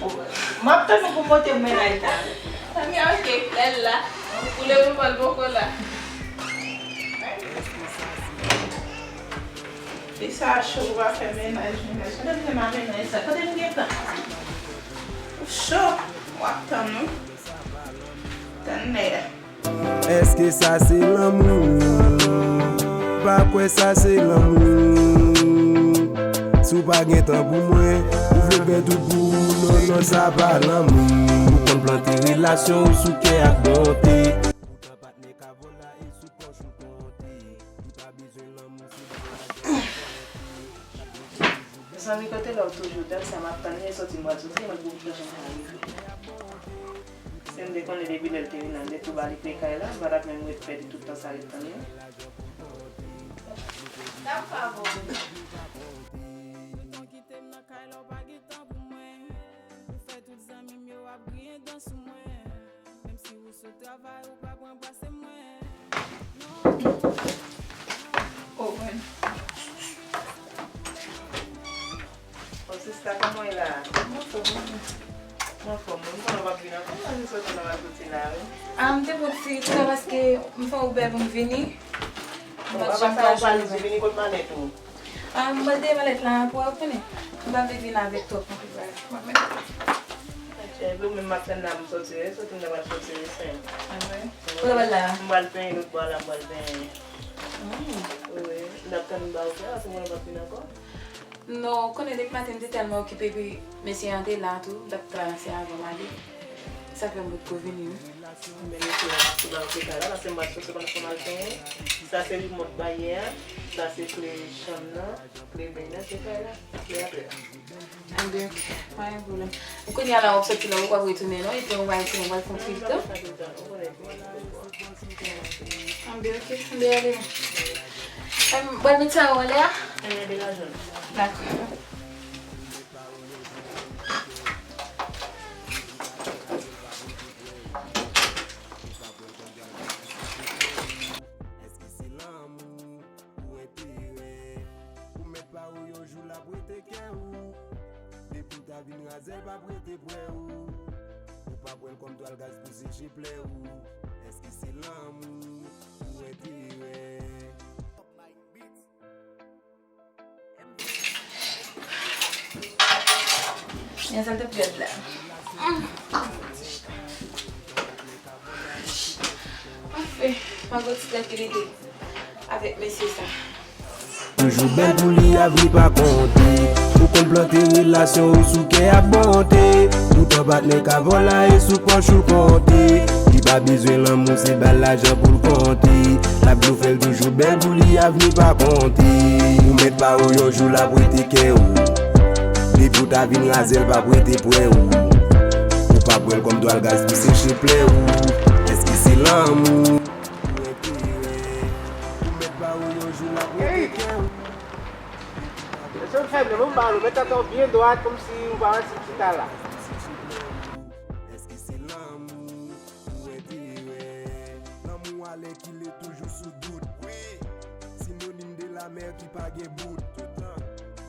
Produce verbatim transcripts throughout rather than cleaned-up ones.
M ap tann ou pou w montre m mennaj la. Tande, ok, lè l la. Ou leve m pral poko la. Fi sa cho, ou pa fè mennaj, mennaj. Kote m te ma mennaj sa? Kote m gentan? Ou cho, w ap tann ou. Tann nèg. Èske sa se lanmou? Pa kwè sa se lanmou. Si w pa gen tan pou mwen, ou vle pèdi tout pou ou, non, non, sa pa lanmou. Ou konn plante relasyon ou sou kè ak bonte. Poutan patnè ka vòlè sou pòch ou konte. Li pa bezwen lanmou, se pa lajan. Mezanmi, kote lè w toujou dat sa m ap tann li, soti m pral soti, mwen pou m pa janm ka rive. Si m te konnen depi lè l te vin la, m te tou ba li kle kay la, m pa t ap menm ret pèdi tout tan sa ret tann li. T ap pa bon. Ou kite m nan kay la, w pa gen tan pou mwen. Ou fè tout zanmi m yo ap griyen dan sou mwen. Menm si ou sou travay, ou pa pou anbrase mwen. Oh, mwen. Oh, sista, kòman w ye la? Mwen anfòm, mwen. Mwen anfòm, mwen. M konnen w p ap vin ankò, mwen vin soti nan soti la, wi. Ah, m te pran ti tan paske m fè Uber pou m vini. M pa t janm ka jwenn. Vini kot malèt ou? Ah, m pral dèyè malèt la pou w konnen. M pa vle vin avèk twòp anpil bagay. Epi ou menm m ap tann la pou m soti, wi, soti m ta pral soti, wi, sè. Ah, wi? Ou pral la? M pral penyen lòt bò la, m pral penyen. Mm. Wi, m t ap tann m ba ou kè la, pou mwen w p ap vin ankò. Non, ou konnen depi maten m te tèlman okipe, epi mesye an te la tou, m t ap travèse avan m ale. Sa fè m potko vini, wi. Men mesye a sou ba ou kè la, paske m pral soti, m pral fè m al penyen. Sa se remòt baryè a, sa se kle chanm nan, kle beny nan, se kay la, kle atè a. Anben, ok, pa gen pwoblèm. Ou kounye a la, w ap soti la, ou p ap retounen, non? Epi ou va retounen, ou pral fè yon ti tan. Anben, ok, anben, ale. Em, bwat met sa yo anlè a? Anlè degaje l. Dakò. Èske se lanmou ou enterè? Ou mèt pa ou yon jou l ap rete kè ou. Depi w ta vin razè, l p ap rete prè ou. Ou p ap wè l kòm twal gaz pou seche plè ou. Èske se lanmou ou enterè? Men sa l t ap gad la. Anfen, m ap gon ti trankilite avèk mesye sa. Toujou bèl pou li, avni pa konte. Ou konn plante relasyon ou sou kè ak bonte. Toutan patnè ka vòlè sou pòch ou konte. Li pa bezwen lanmou, se ba l lajan pou l konte. Tablo fè l toujou bèl pou li, avni pa konte. Ou mèt pa ou yon jou l ap rete kè ou. Depi w ta vin razè l p ap rete prè ou. Ou pa pran l kòm twal gaz pou seche plè ou. Èske se lanmou? Ou enterè. Ou mèt pa ou yon jou l ap rete kè ou. Mesye, m fèmen, men m ba nou, met tèt ou byen dwat, kòmsi ou pa wè si m chita la. Èske se lanmou ou enterè? Lanmou alèkile toujou sou dout. Wi, sinonim de lamè ki pa gen bout.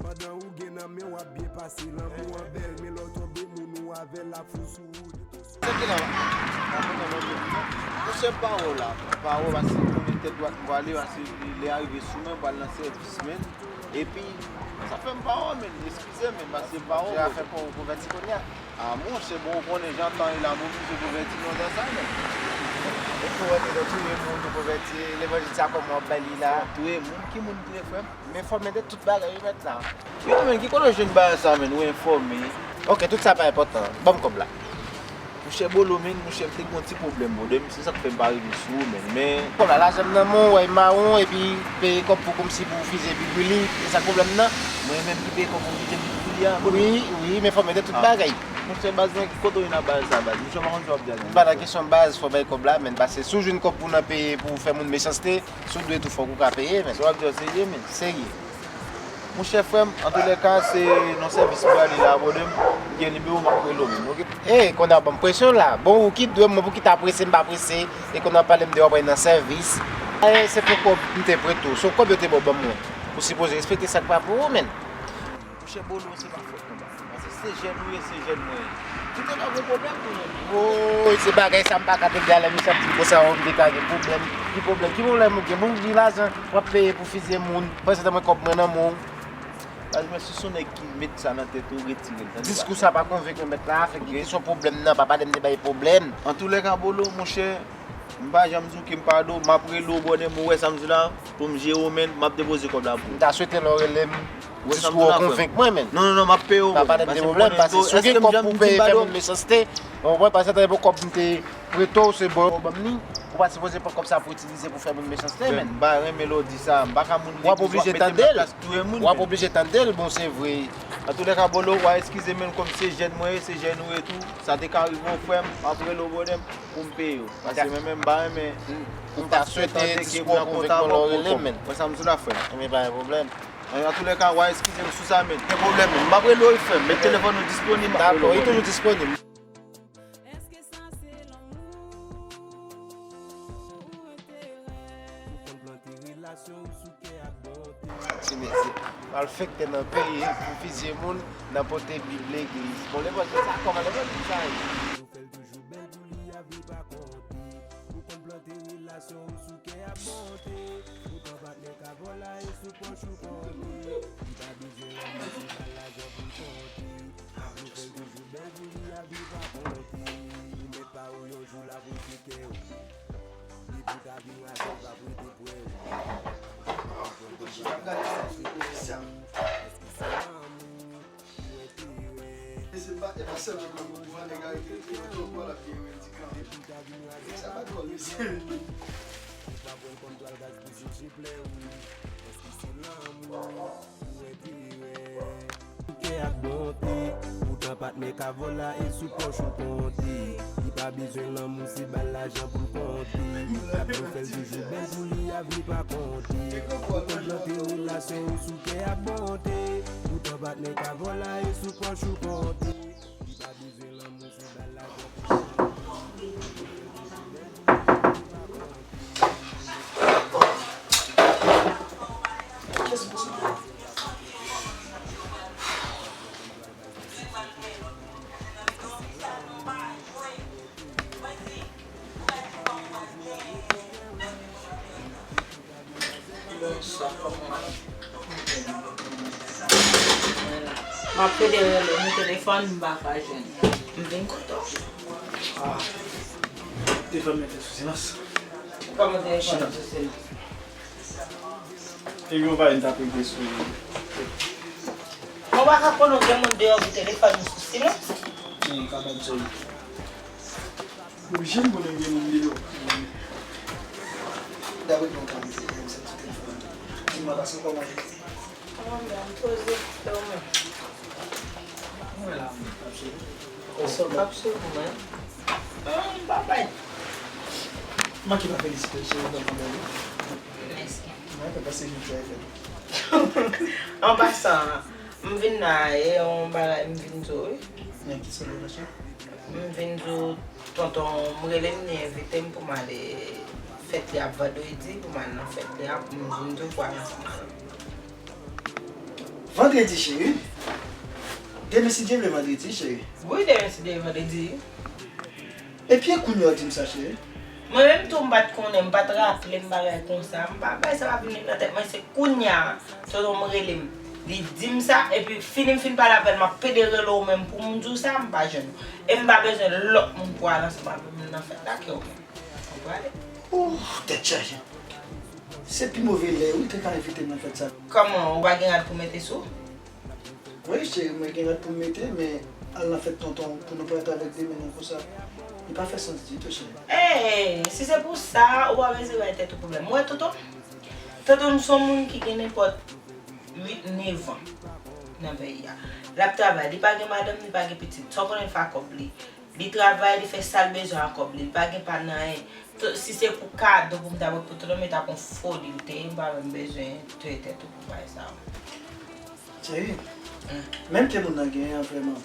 Pandan ou gen nan men w ap byen pase, lanmou an bèl, men lè w tonbe moun ou avè l ap fou sou wout. Sa ki la la? Mesye, m pa wè w la. M pa wè w, paske m konnen tèt dwat m pwale, paske lè a rive sou mwen, m pral nan sèvis, men. Epi, sa fè m pa wè w, men. Eskize, men, paske m pa wè w. Jè a fè pa w konvèti kounye a. A, monchè, bon, ou konnen jan tan ye la, m oblije konvèti nan tan sa, men. Epi, w wè, te touye moun, ou konvèti, levanjil sa, kòman w ap bay li la? Touye moun? Ki moun touye, frè m? M enfòme de tout bagay, wi, mèt la. Yo, men, ki kote w jwenn bagay sa, men, ou enfòme? Ok, tout sa pa enpòtan. Ban m kòb la. Monchè Bolo, men, monchè, m te gen yon ti pwoblèm, bro, de m, se sa k fè m pa rive sou ou, men, men. Kòb la, lajan m nan men w, w wè, mawon, epi peye kòb pou kòmsi pou fize Big Willy, se sa k pwoblèm nan? Mwen menm ki peye kòb pou fize Big Willy a? Wi, wi, m enfòme de tout bagay. Monchè, baz, mwen, ki kote w jwenn bagay sa, baz? Monchè, w pa konn sa w ap di a. M pa nan kesyon baz, fò w bay kòb la, men, paske si w jwenn kòb pou nan peye, pou fè moun mechanste, si w dwe tou, fòk ou ka peye, men. Sa w ap di a serye, men? Serye. Monchè frè m, antoulèka, se nan sèvis m prale la, bro, de m gen nimewo m ap rele w menm, oke? E, kounye a w ban m presyon la. Bon, ou ki dwe m, mwen pou ki ta prese, m pa prese, e kounye a w pale m de w ap al nan sèvis. E, se pou kòb m te prete w, se yon kòb yo te ba w ban m mwen. Ou sipoze respekte sa k pa pou ou, menn. Monchè Bolo, se pa fòt mwen, baz. Paske se jèn ou ye, se jèn mwen ye. Ou te ka gen pwoblèm tou, menn. Woy, se bagay sa m pa ka tande a, lè misye ap di m konsa, w te ka gen pwoblèm. Ki pwoblèm? Ki pwoblèm ou gen? Bon, ou gen lajan, w ap peye pou fize moun. Pandan se tan mwen kòb mwen nan men w. Baz, mwen, si se yon nèg ki met sa nan tèt ou, retire l, tande, baz. Diskou sa pa konvenk mwen, mèt la, fè ki kesyon pwoblèm nan, pa pale m de bay pwoblèm. Antoulèka, Bolo, monchè, m pa janm di w ke m pa do, m ap rele w, bro, de m, ou wè sa m di la, pou m jere w, menn, m ap depoze kòb la pou ou. M ta swete lè w rele m, diskou w konvenk mwen, menn. Non, non, non, m ap peye w, bro. Pa pale m de pwoblèm, paske si w gen kòb pou peye fè moun mechanste, w konprann, paske se yon kòb m te prete w, se ba w ban m li, ou pa sipoze pran kòb sa pou itilize pou fè moun mechanste, menn. M pa renmen lè w di sa, m pa ka moun legliz w ap mete m nan plas touye moun, menn. W ap oblije tande l, bon, se vre. Antoulèka, Bolo, w a eskize, menn, kòm se jèn mwen ye, se jèn ou ye tou, sa te ka rive w, frè m, m ap rele w, bro, de m, pou m peye w. Paske mwen menm, m pa renmen, m ta swete tande ke m nan kontak ou, bro, menn. Wè sa m di w la, frè m. Ebyen, pa gen pwoblèm. Antoulèka, w a eskize m sou sa, menn. Gen pwoblèm, menn. M ap rele w, frè m. Met telefòn ou disponib, m ap rele w, bro, menn. Dakò, li toujou disponib. Èske sa se lanmou ou enterè? Ou konn plante relasyon ou sou kè ak bonte. Ti mesye, malfektè nan peye pou fizye moun, nan pote Bib legliz. Bon, levanjil sa, kòman levanjil sa ye? Ou fè l toujou bèl pou li, avni pa konte. Ou konn plante relasyon ou sou kè ak bonte. Poutan patnè ka vòlè sou pòch ou konte. Li pa bezwen lanmou, se pa lajan pou l konte. Avni fè l toujou bèl pou li, avni pa konte. Ou mèt pa ou yon jou l ap rete kè ou. Depi w ta vin raje, l p ap rete prè ou. Èske se lanmou ou enterè? E se pa, e pa sèl jou nan moun pou nèg arete, tout moun ap gen redi kanmenm. Sa pa twò mesye. Ou pa pran l kòm twal gaz pou seche plè ou. Èske se lanmou ou enterè? Kè ak bonte, poutan patnè ka vòlè sou pòch ou konte. Li pa bezwen lanmou, se ba l lajan pou l konte. Tablo fè l toujou bèl pou li, avni pa konte. Ou konn plante relasyon ou sou kè ak bonte. Poutan patnè ka vòlè sou pòch ou konte. Li pa bezwen lanmou, se ba l lajan pou l konte. M ap pede rele w nan telefòn, m pa ka jwenn ou. M vin kote w. Ah, telefòn mwen te sou silans. Kòman telefòn ou sou silans? Epi yon bagay m t ap regle sou ou. Ou pa ka konnen w gen moun deyò pou telefòn ou sou silans? M kapab di w. Oblije m konnen gen moun deyò. Dapre mwen, kòman se, m sot sou telefòn. Di mwen, paske kòman ye? Kòman m poze, kòman? Mwen la, m ap cheri. Ou sot ap cheri mwen. Hum, m pa bay. Manke pa felisite l, cheri, m ap mande li. Mèsi. Mwen, pa pase jou fè fèt. An pasan, m vin la, e yon bagay m vin di w, wi. Men ki sou li, cheri? M vin di w, tonton, m rele m, li envite m pou m ale fèt li ap vandredi, pou m al nan fèt li a, pou m vin di w pou al ansanm avè m. Vandredi, cheri? Demen, si Dye vle, vandredi, cheri. Wi, demen, si Dye vle, vandredi. Epi e kounye a w di m sa, cheri? Mwen menm tou, m pa t konnen, m pa t raple m bagay konsa. M pa, bagay sa pa vin nan tèt mwen, se kounye a, tonton m rele m. Li di m sa, epi fini m fin pale avè l, m ap pede rele w menm pou m di w sa, m pa jwenn ou. E m pa bezwen lòt moun pou al ansanm avè m nan fèt la ke w menm. Ou prale? Ouh, tèt chaje. Se pi move lè, wi, te ka envite m nan fèt sa. Kòman, ou pa gen rad pou mete sou? Wi, cheri, mwen gen rad pou m mete, men al nan fèt tonton pou nou prale avèk de men nan konsa. Li pa fè sans ditou, cheri. Ey, si se pou sa, ou pa bezwen bay tèt ou pwoblèm. Ou wè tonton? Tonton m se yon moun ki gen nenpòt uit, nèf an nan peyi a. L ap travay, li pa gen madanm, li pa gen pitit. Sa w konnen l fè ak kòb li. Li travay, li fè sa l bezwen ak kòb li. Li pa gen pa nan anyen. To-, si se pou kado pou m ta pot pou tonton m, e t ap yon foli l te ye, m pa menm bezwen touye tèt ou pou bagay sa yo. Cheri, menm ke moun nan genyen an vrèman,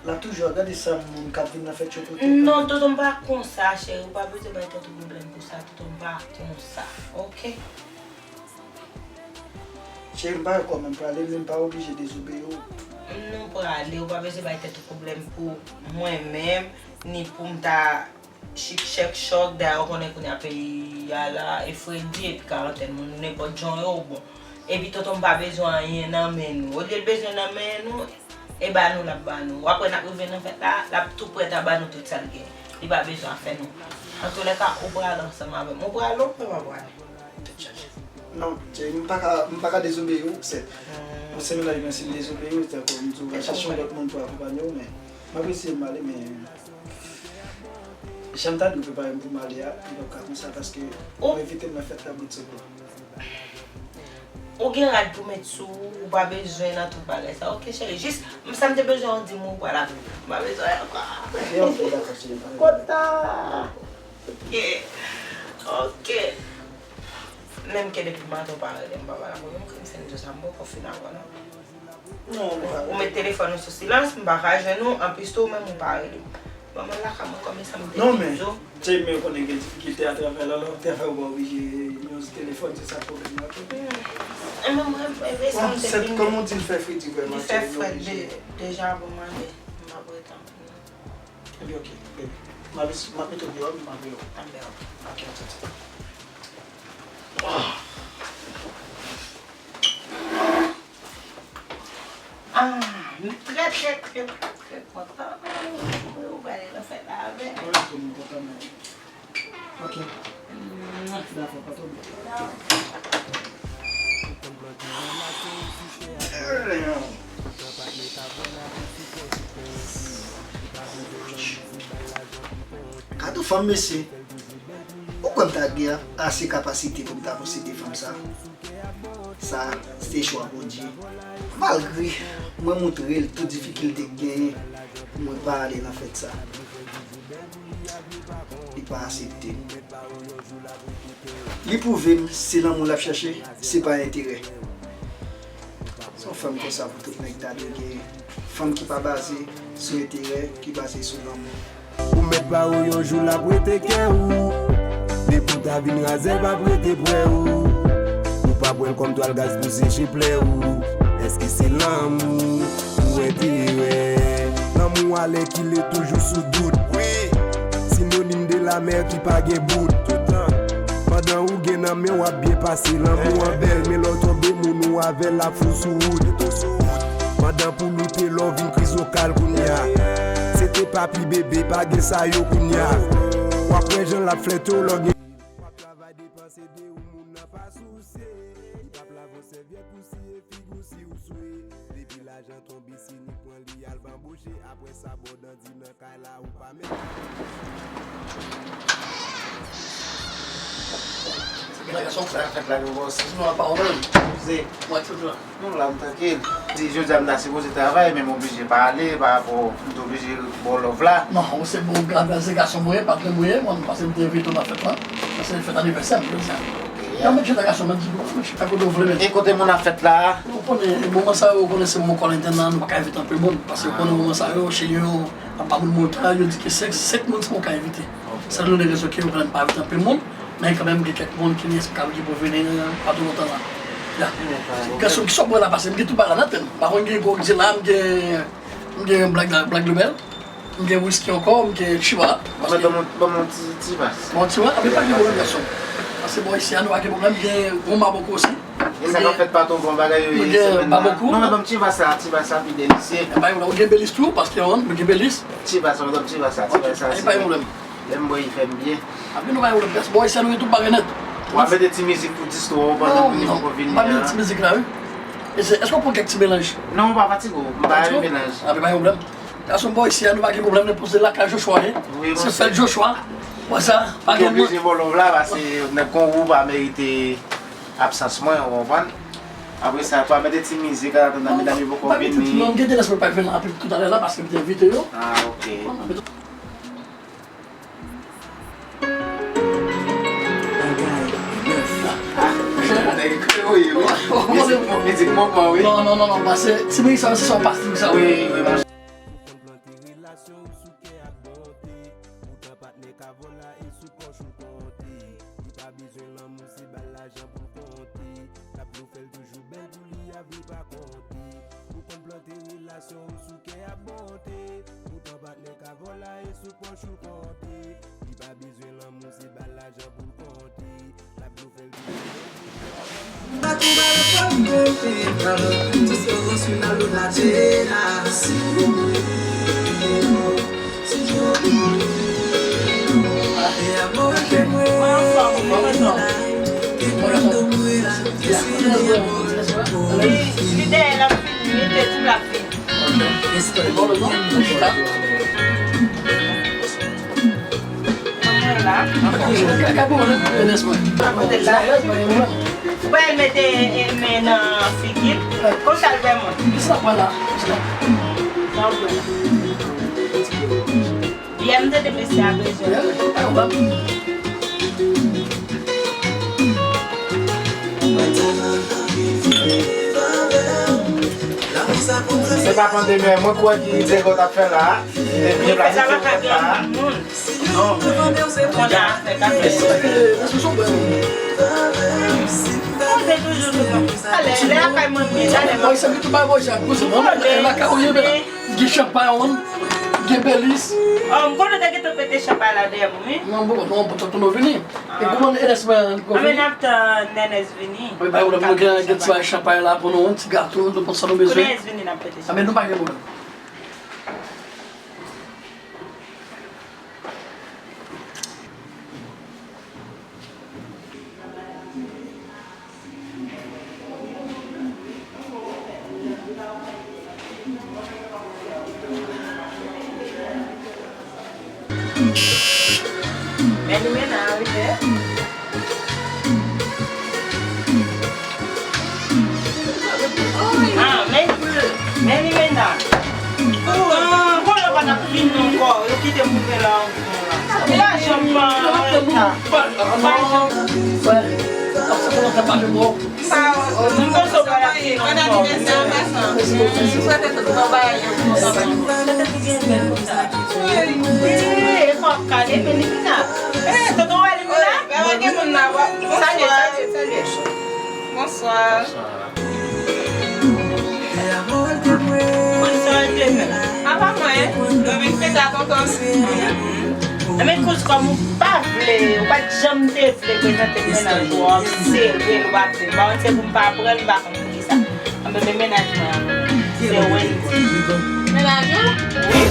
l ap toujou ap gade sa moun k ap vin nan fèt yo pote. Non, tonton m pa konsa, cheri. Ou pa bezwen bay tèt ou pwoblèm pou sa, tonton m pa konsa. Oke? Cheri, m pa wè kòman m prale, men m pa oblije dezobeyi w. Nou prale, ou pa bezwen bay tèt ou pwoblèm pou mwen menm, ni pou m ta chik chèk chòk, dayè ou konnen kounye a peyi a la, e fredi, epi karantèn, moun nenpòt jan yo, bon. Epi tonton m pa bezwen anyen nan men nou. Olye l bezwen nan men nou, e ba nou l ap ba nou. W ap wè n ap rive nan fèt la, l ap tou prèt a ba nou tout sa l gen. Li pa bezwen afè nou. Antoulèka, ou prale ansanm avè m. Ou prale, ou pa prale? Tèt chaje. Non, cheri, m pa ka, m pa ka dezobeyi w, sèt. Yon sèl bagay, si m dezobeyi w, tankou m di w, va chache yon lòt moun pou akonpanye w, men m ap eseye m ale, men jan m ta dwe prepare m pou m ale a, li p ap ka konsa, paske ou envite m nan fèt la, bout se bon. Ou gen rad pou met sou ou, ou pa bezwen nan tout bagay sa. Oke, cheri, jis, m, sa m te bezwen w di m, ou pral avè m. M pa bezwen ankò. Oke, oke, dakò, cheri, pa gen pwoblèm. Kota. Oke. Oke. Menm ke depi maten ou pa rele m, papa la, mwen menm kòm se m di w sa, m poko fin avè w, non. Non, ou pa rele. Ou met telefòn ou sou silans, m pa ka jwenn ou, anplis tou, ou menm ou pa rele m. Manman lakay mwen kòm e sa m te di w. Non, men, cheri, men ou konnen gen difikilte atravè lòlò, atravè ou pa oblije yon telefòn, se sa pwoblèm nan, oke? Hmm. E mwen, mwen, e sa m te vin. Bon, sèt, kòm ou di l fè fredi vrèman, cheri, nou oblije. Li fè frèt de-, deja, bon, m ale, m pa pou rete anpil, non. Ebyen, oke, baby. M ap, m ap mete w deyò, m ap rele w. Anben, oke. Oke, atoutou. Ah, m trè, trè, trè, trè, trè kontan. Wi, ou prale nan fèt la avè m. Mwen tou, m kontan, men. Oke. Dakò, pa twòp. Gade yon fanm, mesye. Ou kwè m ta gen ase kapasite pou m ta posede fanm sa? Sa, se chwa Bondye. Malgre mwen montre l tout difikilte k genyen pou mwen pa ale nan fèt sa, li pa aksepte. Li pwouve m se lanmou l ap chache, se pa enterè. Se yon fanm konsa pou tout nèg ta dwe genyen. Fanm ki pa baze sou enterè, ki baze sou lanmou. Ou mèt pa ou yon jou l ap rete kè ou. Depi w ta vin razè, l p ap rete prè ou. Ou p ap wè l kòm twal gaz pou seche plè ou. Èske se lanmou ou enterè? Lanmou alèkile toujou sou dout. Wi, sinonim de lamè ki pa gen bout. Toutan. Pandan ou gen nan men w ap byen pase, lanmou an bèl, men lè w tonbe moun ou avè l ap fou sou wout. Pandan pou loute lè w vin krizokal kounye a. Se te papi bebe, pa gen sa yo kounye a. W ap wè jan l ap flète w lè w gen. W ap travay depanse de ou moun nan pa souse. Li p ap lave w sèvyèt pou siye figi w si w swe. Depi lajan tonbe si ni pran li al banbo. Apre sa, bon, Dandi nan kay la, ou pa met. Sa fèt la, nou bon, si nou pa wè, nou la, m trankil. Di, jodi a, m ta sipoze travay, men m oblije pa ale, pa rapò, m te oblije ba w love la. Non, ou se bon, se gason mwen ye, patnè mwen ye, mwen, paske m te envite w nan fèt la. Paske se fèt anivèsè m, jodi a. Nan men chita gason, men di, men chita kote w vle, men. E kote moun ap fèt la a? Ou konnen, moman sa yo, ou konnen se moman kòlentèn nan, nou pa ka envite anpil moun. Paske ou konnen moman sa yo, chili yo, ap ba moun montay, yo di ke senk, senk moun sèlman ou ka envite. Sa nou gen rezon ke ou konnen pa envite anpil moun, men kanmenm gen kèk moun ki responsab ki pou vini, pa twò lontan la. Ya. Gason, kisa w bwè la pase? M gen tout bagay la nan tèt m. Pa konn gen gwòg di la, m gen, m gen Black, Black Label. M gen wiski ankò, m gen chiva. Mwen, ban mwen, ban mwen ti, ti vas. Bon, ti vas, anben pa gen pwoblèm, gason. Paske bò isi a, nou pa gen pwoblèm, gen bon baboko osi. E sa k ap fèt patou, bon bagay yo ye semèn nan. Mwen gen baboko. Non, men ban m ti vas la, ti vas la pi delisye. E pa gen pwoblèm, ou gen belis tou, paske mwen gen belis. Ti vas la, ban m ti vas la, ti vas la. E pa gen pwoblèm. Lè m bwè, li fè m byen. Anben nou pa gen pwoblèm, gason. Bò isi a, nou gen tout bagay nèt. W ap mete ti mizik pou distwa w pandan moun yo poko vini an. Non, non, m pa mete ti mizik la, wi. E se, èske w pran kèk ti melanj? Non, m pa fatige w, m pa renmen melanj. Anben pa gen pwoblèm. Gason bò isi a, nou pa gen pwoblèm, nenpòt se lakay Joshua ye. Se fèt Joshua. Wè sa, pa gen moun. Oblije ba w love la, paske nèg kon ou pa merite absans mwen, ou konprann? Apre sa, pa mete ti mizik an atandan medam yo poko vini. Non, m gen tandans pou l pa vin anpil toutalè la, paske m te envite yo. Ah, ok. Nèg kreyo ye, wi. Mizik, mizik moman, wi. Non, non, non, non, pase, ti mizik sa, se sa w pase, mizik sa. Wi, wi, monchè. Ou konn plante relasyon ou sou kè ak bonte. Poutan patnè ka vòlè e sou pòch ou konte. Li pa bezwen lanmou, se ba l lajan pou l konte. L ap blofè l toujou bèl pou li, avni pa konte. Ou konn plante relasyon ou sou kè ak bonte. Poutan patnè ka vòlè e sou pòch ou konte. Li pa bezwen lanmou, se ba l lajan pou l konte. L ap blofè l toujou bèl pou li. Li dèyè l ap vini, li te di l ap vini. Mwen la. Ou pa mete men nan figi l. Konsa l fè mwen. Sa w pran la? Sa w pran la? Yè m tande mesye a bezwen. Se pa pandemen, mwen kwè ki Diego t ap fè la. Li te byen planifye fèt la. Non. Konsa, fèt la fèt. Konsa toujou, toujou. Talè, lè lakay mwen, talè. Mwen, se li tou bagay, Jean, kouzin mwen, lakay ou ye, men. Gen chanpay, wi. Gen belis. Oh, m konnen w te gentan pete chanpay la dèyè mwen, wi. Non, bon, non, bon, tonton nou vini. E kouman Enès mwen, li poko vini? Anben n ap tann Enès vini. Wi, bay pwoblèm, nou gen, gen ti bay chanpay la pou nou, yon ti gato, nou pran sa nou bezwen. Kou Enès vini, n ap pete chanpay. Anben nou pa gen pwoblèm. Men limena, wi, chè. Ah, men, men limena. Kontan, kontan pa t ap vin ankò. Yo kite m rive la. Ou pa janm pa an reta. Pa janm. M panse w pa t ap vin ankò. Bon anivèsè an pasan. M swete tout bon bagay yo pou ou, tonton. Wi, e fò w ap kale, men li vin la. Eh, tonton Wally vin la? Wi, gen moun la. Salye, salye, salye. Bonswa. Bonswa. Bonswa, Jemima. Apa mwen? Mwen vin fete a tonton Sini. Enben, kouz, kòm ou pa vle, ou pa t janm te vle prezante m mennaj ou, w ap sere l, w ap vle. Bon, se pou m pa pran l, m pa konn poukisa. Enben, men mennaj mwen an, se Wendy. Mennaj ou? Wi,